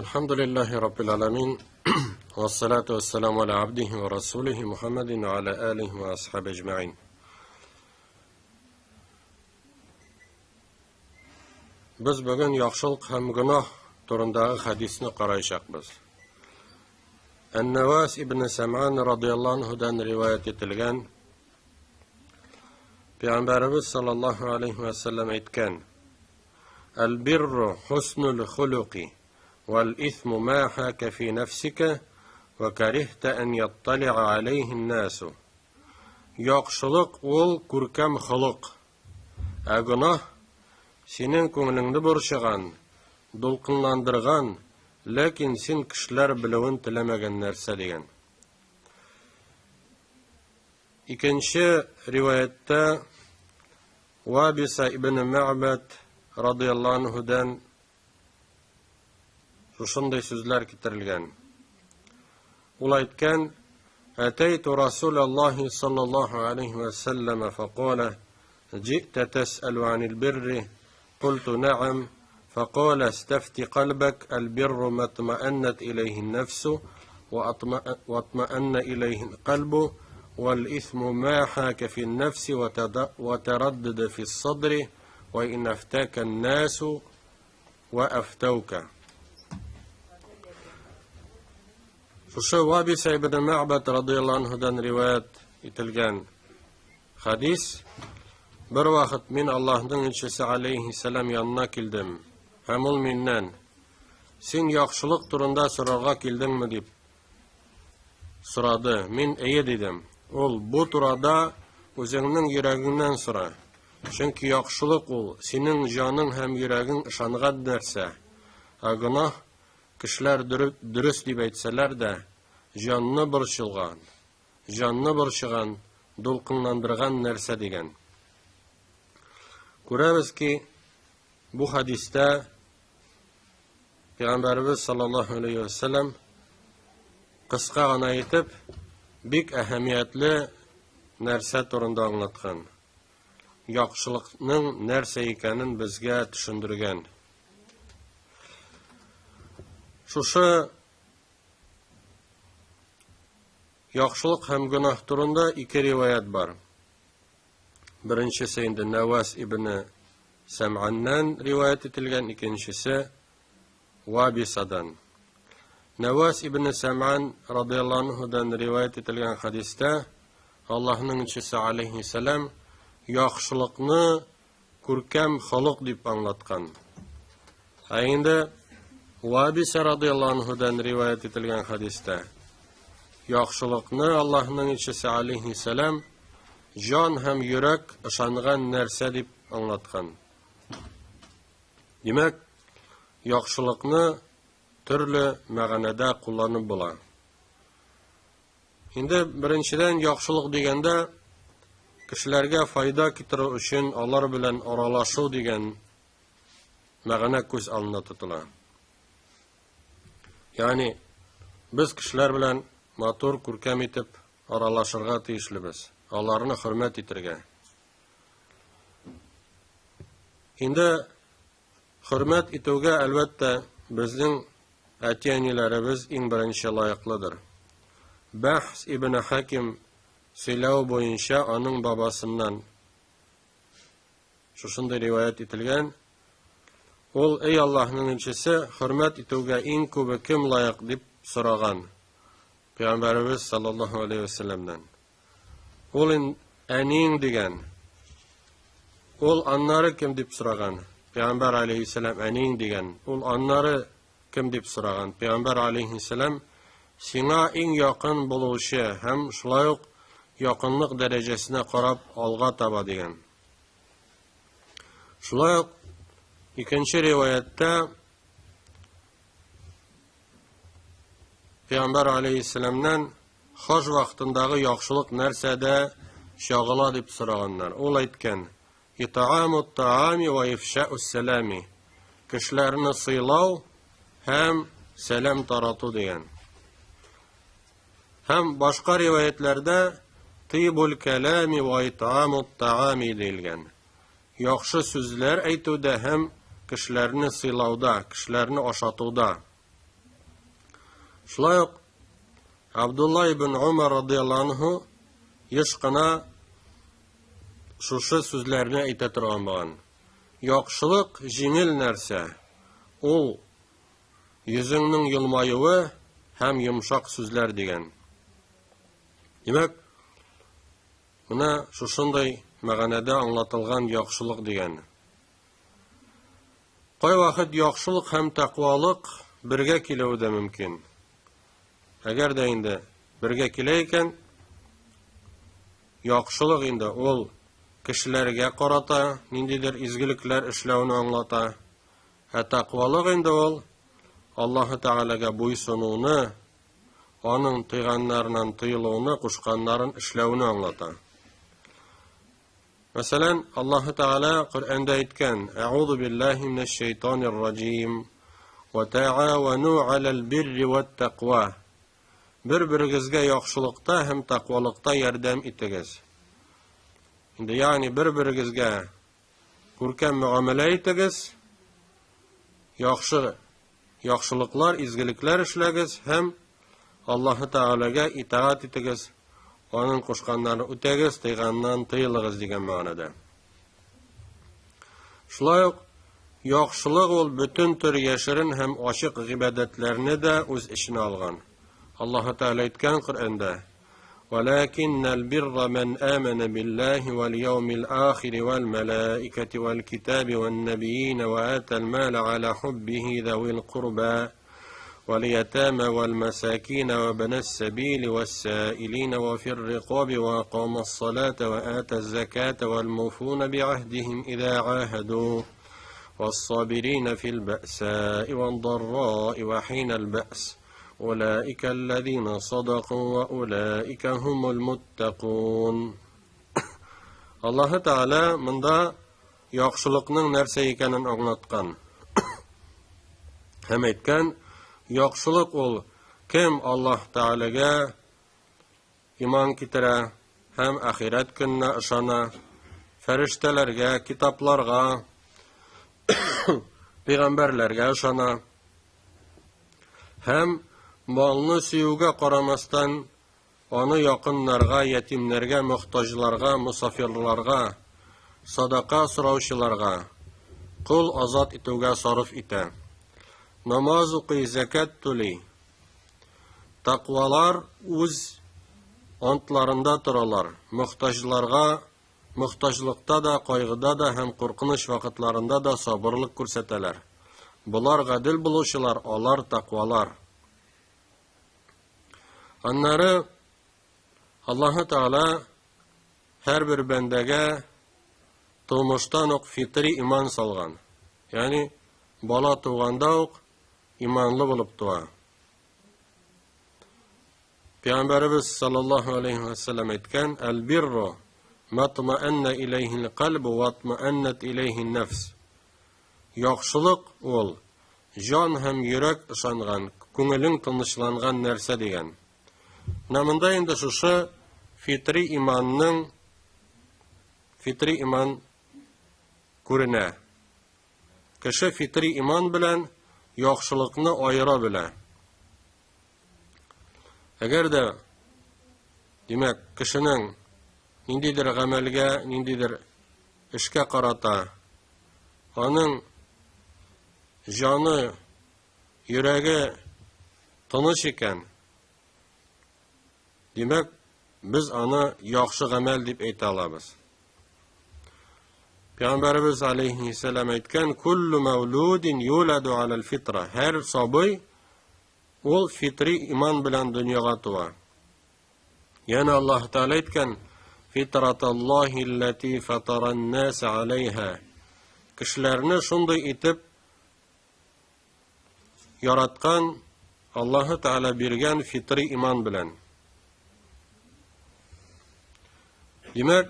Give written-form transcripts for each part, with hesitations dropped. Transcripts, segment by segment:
Әлхәмдүлилләһи раббил аламин. Вассалату вассаламу аля абдихи ва расулихи Мухаммадин ва аля алихи ва асхаби аҗмаин. Без бүген яхшылык һәм гөнаһ турындагы хәдисне караячакбыз. Ән-Навас ибн Сам'ан радыяллаһу анһудан риваять ителгән Пәйгамбәребез саллаллаһу алейхи ва саллям әйткән: Әл-бирру хуснул хулуки вал исму ма хака фи нәфсика ва карихта ан яттали'a алейхи ан-насу. Яхшылык ул күркәм холык. Ә гөнаһ синең күңелеңне борчыган, дулкынландырган, ләкин син кешеләр белүен теләмәгән нәрсә дигән. Икенче риваятьтә Вабиса ибн Мә'бәд радыяллаһу анһудан шушындый сүзләр китерелгән. Ул әйткән: "Атайту Расулаллаһи саллаллаһу алейхи ва саллям фақала: "Җи'та тәс'алу анил бирри?" Культу: "Нәгъам." فقال: استفت قلبك البر ما اطمأنت إليه النفس واطمأن إليه القلب والإثم ما حاك في النفس وتردد في الصدر وإن أفتاك الناس وأفتوك. Шушы Вабиса ибн Мә'бәд радыяллаһу анһудан риваять ителгән хәдис: Бер вакыт мин Аллаһның илчесе алейһиссәлам янына килдем, һәм ул миннән: "Син яхшылык турында сорарга килдеңме?" дип сорады. Мин: "Әйе", дидем. Ул: "Бу турада үзеңнең йөрәгеңнән сора. Чөнки яхшылык ул синең җаның һәм йөрәгең ышанган нәрсә, ә гөнаһ кешеләр дөрес дип әйтсәләр дә, җанны борчылган, җанны борчыган, дулкынландырган нәрсә дигән. Күрәбез ки, бу хәдистә Пәйгамбәребез саллаллаһу алейхи ва саллям кыска гына итеп бик әһәмиятле нәрсә турында аңлаткан. Яхшылыкның нәрсә икәнен безгә төшендергән. Шушы яхшылык һәм гөнаһ турында ике риваять бар. Беренчесе инде Нәвас ибн Сәм'аннан риваять ителгән, икенчесе Вабисадан. Нәвас ибн Сәм'ан радыяллаһу анһудан риваять ителгән хәдистә Аллаһның илчесе алейһиссәлам яхшылыкны күркәм холык дип аңлаткан. Ә инде Вабиса радыяллаһу анһудан риваять ителгән хәдистә яхшылыкны Аллаһның илчесе алейһиссәлам җан һәм йөрәк ышанган нәрсә дип аңлаткан. Димәк, яхшылыкны төрле мәгънәдә кулланып була. Инде беренчедән яхшылык дигәндә кешеләргә файда китерү өчен алар белән аралашу дигән мәгънә күз алдында тотыла. Ягъни без кешеләр белән матур, күркәм итеп аралашырга тиешлебез, аларны хөрмәт итергә. Инде Хөрмәт итүгә, әлбәттә, безнең әти-әниләребез иң беренче лаеклыдыр. Бәхс ибн Хәким сөйләве буенча аның бабасыннан шушындый риваять ителгән. Ул, эй Аллаһның илчесе, хөрмәт итүгә иң күбе кем лаек дип сораган Пәйгамбәребез саллаллаһу алейхи вәсәлләмнән. Ул ин әниең дигән. Ул аннары кем дип сораган? Пәйгамбәр алейһиссәлам әниең дигән. Ул аннары кем дип сораган? Пәйгамбәр алейһиссәлам сиңа иң якын булучы һәм шулай ук якынлык дәрәҗәсенә карап алга таба дигән. Шулай ук икенче риваятьтә Пәйгамбәр алейһиссәламнән Хаҗ вакытындагы яхшылык нәрсәдә чагыла дип сораганнар. Ул әйткән, Итаамут таами ва ифшаус сәлами. Кешеләрне сыйлау һәм сәлам тарату дигән. Һәм башка риваятләрдә тибул кәлами ва итаамут таами диелгән. Яхшы сүзләр әйтүдә һәм кешеләрне сыйлауда, кешеләрне ашатуда. Шулай ук Абдулла ибн Умар радыяллаһу анһу еш кына шушы сүзләрне әйтә торган булган. Яхшылык җиңел нәрсә. Ул йөзеңнең елмаюы һәм йомшак сүзләр дигән. Димәк, менә шушындай мәгънәдә аңлатылган яхшылык дигән. Кайвакыт яхшылык һәм тәкъвалык бергә килүе дә мөмкин. Әгәр дә инде бергә килә икән, яхшылык инде ул кешеләргә карата ниндидер изгелекләр эшләүне аңлата. Ә тәкъвалык инде ул Аллаһы Тәгаләгә буйсынуны, аның тыйганнарыннан тыелуны, кушканнарын эшләүне аңлата. Мәсәлән, Аллаһы Тәгалә Коръәндә әйткән: "Әгъузу биллаһи минәш шәйтанир раҗим. Ва таавану алал бирри ват тaqва." Бер-берегезгә яхшылыкта һәм тәкъвалыкта ярдәм итегез. Инде ягъни бер-берегезгә күркәм мөгамәлә итегез, яхшы яхшылыклар, изгелекләр эшләгез һәм Аллаһы Тәгаләгә итагать итегез, аның кушканнарын үтәгез, тыйганнан тыелыгыз дигән мәгънәдә. Шулай ук яхшылык ул бөтен төр яшерен һәм ачык гыйбадәтләрне дә үз эченә алган. Аллаһы Тәгалә әйткән Коръәндә: ولكن البر من آمن بالله واليوم الآخر والملائكة والكتاب والنبيين وآتى المال على حبه ذوي القربى واليتامى والمساكين وابن السبيل والسائلين وفي الرقاب وأقام الصلاة وآتى الزكاة والموفون بعهدهم إذا عاهدوا والصابرين في البأساء والضراء وحين البأس أولئك الذين صدقوا وأولئك هم المتقون. Аллаһы Тәгалә монда яхшылыкның нәрсә икәнен аңлаткан. Һәм әйткән, яхшылык ул кем Аллаһ Тәгаләгә иман китерә һәм ахирәт көненә ышана, фәрештәләргә, китапларга, пәйгамбәрләргә ышана һәм малны сөюгә карамастан аны якыннарга, ятимнәргә, мохтаҗларга, мосафирларга, садака сораучыларга, кол азат итүгә сарыф итә. Намаз укый, зәкят түли. Тәкъвалар үз антларында торалар, мохтаҗларга мохтаҗлыкта да, кайгыда да һәм куркыныч вакытларында да сабырлык күрсәтәләр. Болар гадел булучылар, алар тәкъвалар. Аннары Аллаһы Тәгалә һәрбер бәндәгә тумыштан ук фитри иман салган. Ягъни бала туганда ук иманлы булып туа. Пәйгамбәребез саллаллаһу алейхи ва саллям әйткән: "Әл-бирру ма тмаанна илейхи ал-кальбу ва тмааннат илейхи нафс." Яхшылык ул җан һәм йөрәк ышанган, күңелең тынычланган нәрсә дигән. Менә монда инде шушы фитри иманның фитри иман күренә. Кеше фитри иман белән яхшылыкны аера белә. Әгәр дә, димәк, кешенең ниндидер гамәлгә, ниндидер эшкә карата аның җаны, йөрәге тыныч икән, димәк, без аны яхшы гамәл дип әйтә алабыз. Пәйгамбәребез алейһиссәлам әйткән: "Куллу мәүлудин юладу алал фитра." Һәр сабый ул фитри иман белән дөньяга туа. Яна Аллаһ Тәгалә әйткән: "Фитраталлаһи аллати фатаран нас алейха." Кешеләрне шундый итеп яраткан Аллаһы Тәгалә биргән фитри иман белән. Димәк,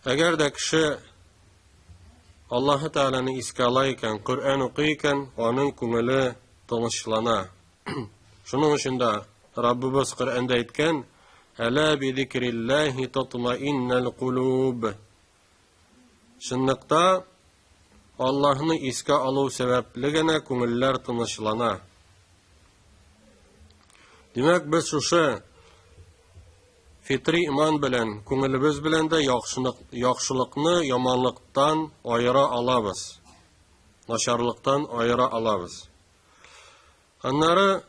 әгәр дә кеше Аллаһы Тәгаләне искә ала икән, Коръән укый икән, аның күңеле тынычлана. Шуның өчен дә Раббыбыз Коръәндә әйткән: "Әлә би зикриллаһи татмаиннал кулуб." Чынлыкта Аллаһны искә алу сәбәпле генә күңелләр тынычлана. Димәк, без шушы фитри иман белән, күңелебез белән дә яхшылыкны яманлыктан аера алабыз. Начарлыктан аера алабыз. Аннары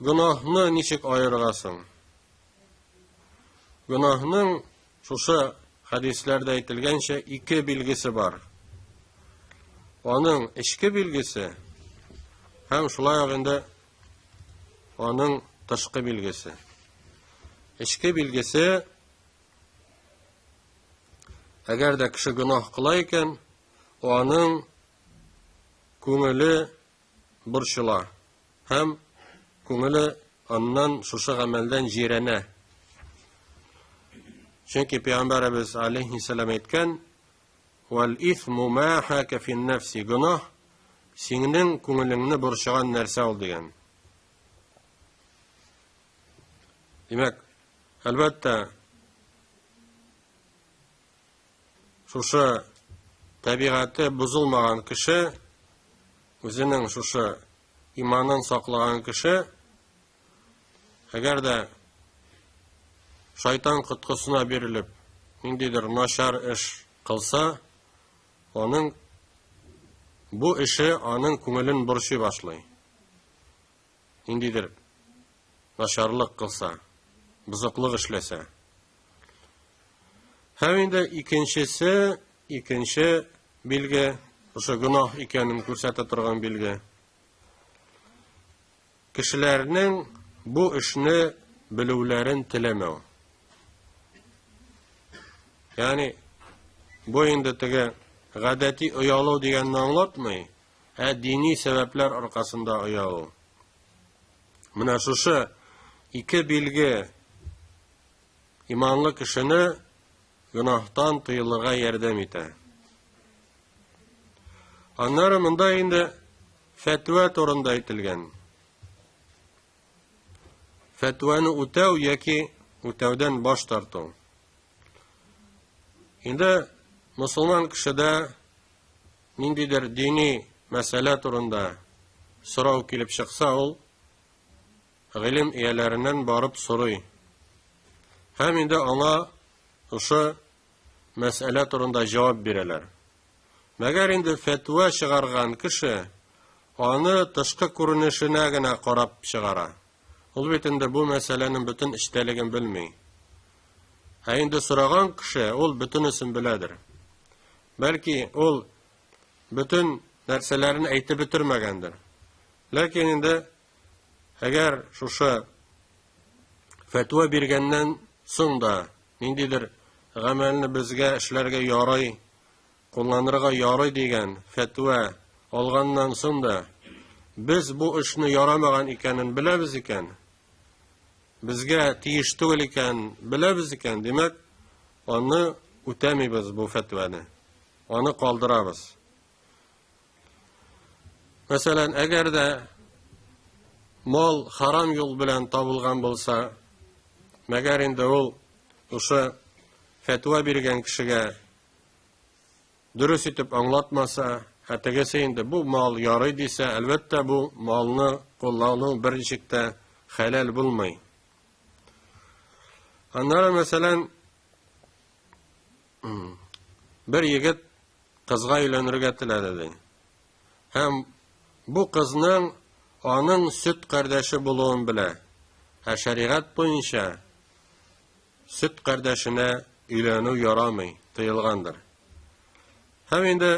гөнаһны ничек аерырга соң? Гөнаһның шушы хәдисләрдә әйтелгәнчә ике билгесе бар. Аның эчке билгесе һәм шулай ук инде аның тышкы билгесе. Эчке билгесе әгәр дә кеше гөнаһ кыла икән, аның күңеле борчыла һәм күңеле аннан шушы гамәлдән җирәнә. Чөнки Пәйгамбәребез алейһиссәлам әйткән, "Вал исму ма хака фин нафси" гөнаһ синең күңелеңне борчыган нәрсә ул дигән. Димәк, әлбәттә, шушы табигате бозылмаган кеше, үзенең шушы иманын саклаган кеше, әгәр дә шайтан коткысына бирелеп, ниндидер начар эш кылса, аның бу эше аның күңелен борчый башлый. Ниндидер начарлык кылса, бозыклык эшләсә. Һәм инде икенчесе, икенче билге, шушы гөнаһ икәнен күрсәтә торган билге. Кешеләрнең бу эшне белүләрен теләмәү. Ягъни бу инде теге гадәти оялу дигәнне аңлатмый, ә дини сәбәпләр аркасында оялу. Менә шушы ике билге иманлы кешене гөнаһтан тыелырга ярдәм итә. Аннары монда инде фәтва турында әйтелгән. Фәтваны үтәү яки үтәүдән баш тарту. Инде мусулман кешедә ниндидер дини мәсьәлә турында сорау килеп чыкса, ул гыйлем ияләреннән барып сорый. Һәм инде аңа шушы мәсьәлә турында җавап бирәләр. Мәгәр инде фәтва чыгарган кеше аны тышкы күренешенә генә карап чыгара. Ул бит инде бу мәсьәләнең бөтен эчтәлеген белми. Ә инде сораган кеше ул бөтенесен беләдер. Бәлки ул бөтен нәрсәләрен әйтеп бетермәгәндер. Ләкин инде әгәр шушы фәтва биргәннән соң да ниндидер гамәлне безгә эшләргә ярый, кулланырга ярый дигән фәтва алганнан соң да без бу эшне ярамаган икәнен беләбез икән, безгә тиеш түгел икән беләбез икән, димәк, аны үтәмибез бу фәтваны. Аны калдырабыз. Мәсәлән, әгәр дә мал харам юл белән табылган булса, мәгәр инде ул шушы фәтва биргән кешегә дөрес итеп аңлатмаса, ә тегесе инде бу мал ярый дисә, әлбәттә, бу малны куллану берничек тә хәләл булмый. Аннары, мәсәлән, бер егет кызга өйләнергә теләде ди. Һәм бу кызның аның сөт кардәше булуын белә. Ә шәригать буенча сөт кардәшенә өйләнү ярамый, тыелгандыр. Һәм инде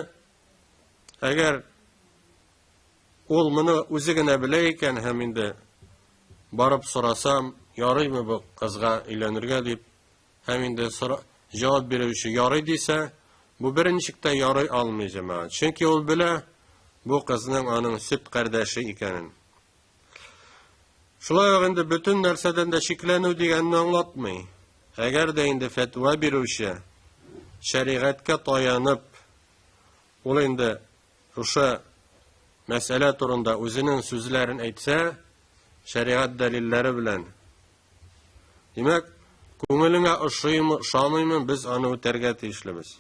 әгәр ул моны үзе генә белә икән һәм инде барып сорасам, ярыймы бу кызга өйләнергә дип, һәм инде җавап бирүче ярый дисә, бу берничек тә ярый алмый җәмәгать. Чөнки ул белә бу кызның аның сөт кардәше икәнен. Шулай ук инде бөтен нәрсәдән дә шикләнү дигәнне аңлатмый. Әгәр дә инде фәтва бирүче шәригатькә таянып, ул инде шушы мәсьәлә турында үзенең сүзләрен әйтсә, шәригать дәлилләре белән. Димәк, күңелеңә ошыймы, ошамыймы, без аны үтәргә тиешлебез.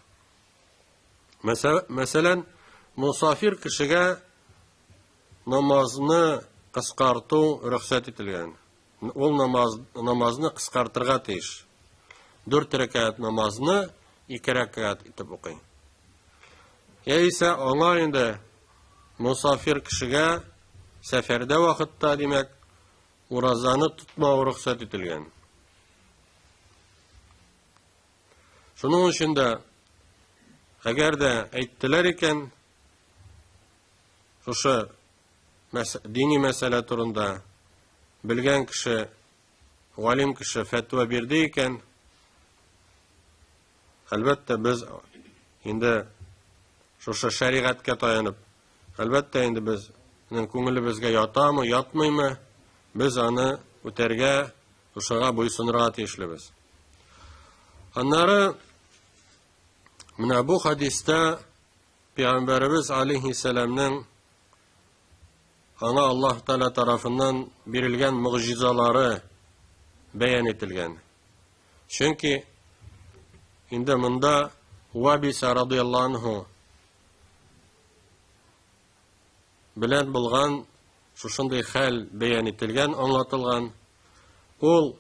Мәсәлән, мусафир кешегә намазны кыскарту рөхсәт ителгән. Ул намаз, намазны кыскартырга тиеш. Дүрт рәкәгать намазны ике рәкәгать итеп укый. Яисә аңа инде мусафир кешегә сәфәрдә вакытта, димәк, уразаны тотмау рөхсәт ителгән. Шуның өчен дә, әгәр дә әйттеләр икән, шушы дини мәсьәлә турында белгән кеше, галим кеше фәтва бирде икән, әлбәттә, без инде шушы шәригатькә таянып, әлбәттә, инде безнең күңелебезгә ятамы, ятмыймы, без аны үтәргә, шушыга буйсынырга тиешлебез. Аннары менә бу хадистә Пәйгамбәребез алейһиссәламнең аңа Аллаһ Тәгалә тарафыннан бирелгән могҗизалары бәян ителгән. Чөнки инде монда Вабиса радыяллаһу анһу белән булган шушындый хәл бәян ителгән, аңлатылган. Ул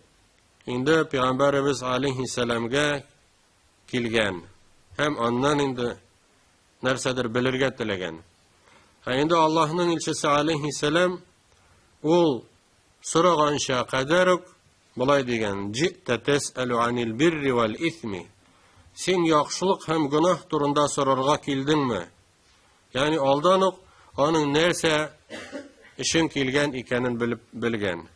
инде Пәйгамбәребез алейһиссәламгә килгән һәм аннан инде нәрсәдер белергә теләгән. Ә инде Аллаһның илчесе алейһиссәлам ул сораганча кадәр үк болай дигән: "Җи'тә тәсәлу анил бирри вәл исми." Син яхшылык һәм гөнаһ турында сорарга килдеңме? Ягъни алдан ук аның нәрсә өчен килгән икәнен белеп белгән.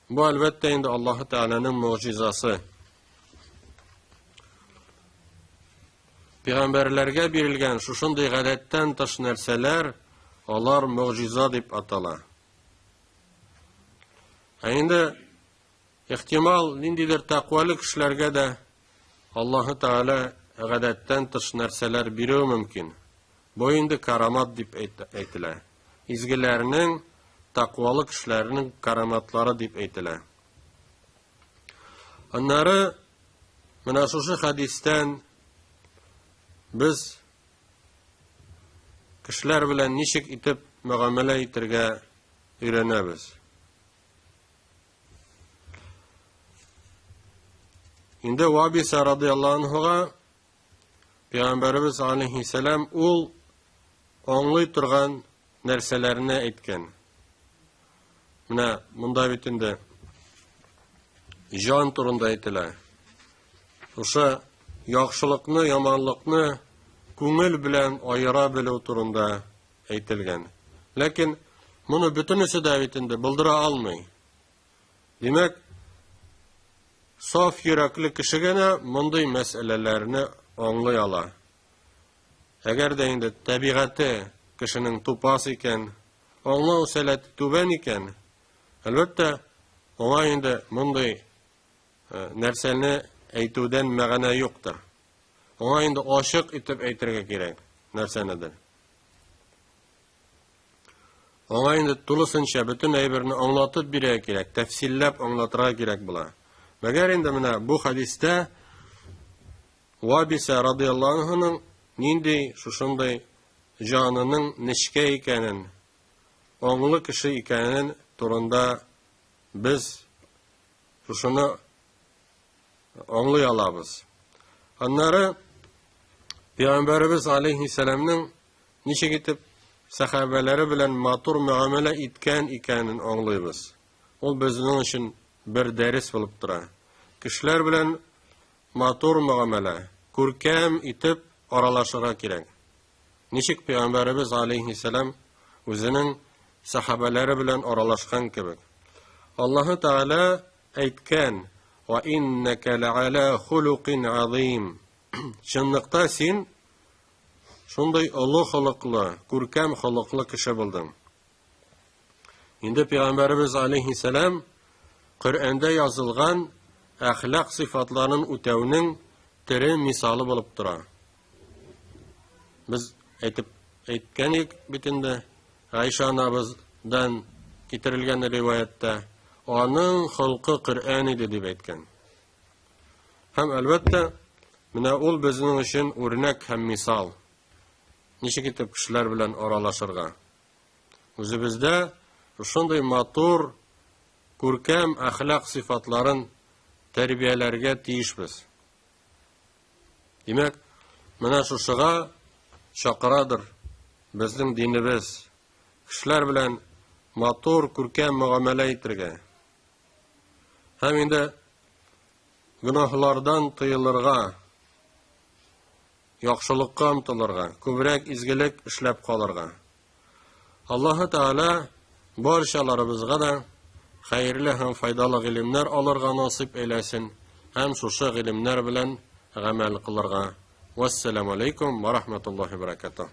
Бу әлбәттә инде Аллаһы Тәгаләнең могҗизасы. Пәйгамбәрләргә бирелгән шушындый гадәттән тыш нәрсәләр алар могҗиза дип атала. Ә инде ихтимал ниндидер тәкъвалы кешеләргә дә Аллаһы Тәгалә гадәттән тыш нәрсәләр бирүе мөмкин. Бу инде карамат дип әйтелә. Изгеләрнең, тәкъвалы кешеләрнең караматлары дип әйтелә. Аннары менә шушы хәдистән без кешеләр белән ничек итеп мөгамәлә итергә өйрәнәбез. Инде Вабиса радияллаһу анһуга Пәйгамбәребез алейһиссәлам ул аңлый торган нәрсәләрне әйткән. Менә монда бит инде җан турында әйтелә. Шушы яхшылыкны, яманлыкны күңел белән аера белү турында әйтелгән. Ләкин моны бөтенесе дә бит инде булдыра алмый. Димәк, саф йөрәкле кеше генә мондый мәсьәләләрне аңлый ала. Әгәр дә инде табигате кешенең тупас икән, аңлау сәләте түбән икән, әлбәттә, аңа инде мондый э, нәрсәне әйтүдән мәгънә юктыр. Аңа инде ачык итеп әйтергә кирәк нәрсәнедер. Аңа инде тулысынча бөтен әйберне аңлатып бирергә кирәк, тәфсилләп аңлатырга кирәк була. Мәгәр инде менә бу хәдистә Вабиса радияллаһу анһуның нинди шушындый җанының нечкә икәнен, аңлы кеше икәнен турында без шушыны аңлый алабыз. Аннары Пәйгамбәребез алейһиссәламнең ничек итеп сәхабәләре белән матур мөгамәлә иткән икәнен аңлыйбыз. Ул безнең өчен бер дәрес булып тора. Кешеләр белән матур мөгамәлә, күркәм итеп аралашырга кирәк. Ничек Пәйгамбәребез алейһиссәлам үзенең сәхабәләре белән аралашкан кебек. Аллаһы Тәгалә әйткән, Ва иннәкә лә'алә хулукин азим. Чынлыкта син шундый олы холыклы, күркәм холыклы кеше булдың. Инде Пәйгамбәребез алейһиссәлам Коръәндә язылган әхлак сыйфатларын үтәүнең тере мисалы булып тора. Без әйтеп әйткән идек бит инде, Гайшә анабыздан китерелгән риваятьтә, аның холкы Коръән иде дип әйткән. Һәм әлбәттә, менә ул безнең өчен үрнәк һәм мисал. Ничек итеп кешеләр белән аралашырга? Үзебездә Шушындый матур, күркәм әхлак сыйфатларын тәрбияләргә тиешбез. Димәк, менә шушыга чакырадыр безнең динебез. Кешеләр белән матур, күркәм мөгамәлә итергә. Һәм инде гөнаһлардан тыелырга, яхшылыкка омтылырга, күбрәк изгелек эшләп калырга. Аллаһы Тәгалә барчаларыбызга да хәерле һәм файдалы гыйлемнәр алырга насыйп әйләсен һәм шушы гыйлемнәр белән гамәл кылырга. Вассаламу алейкум ва рахматуллахи ва баракатуһ.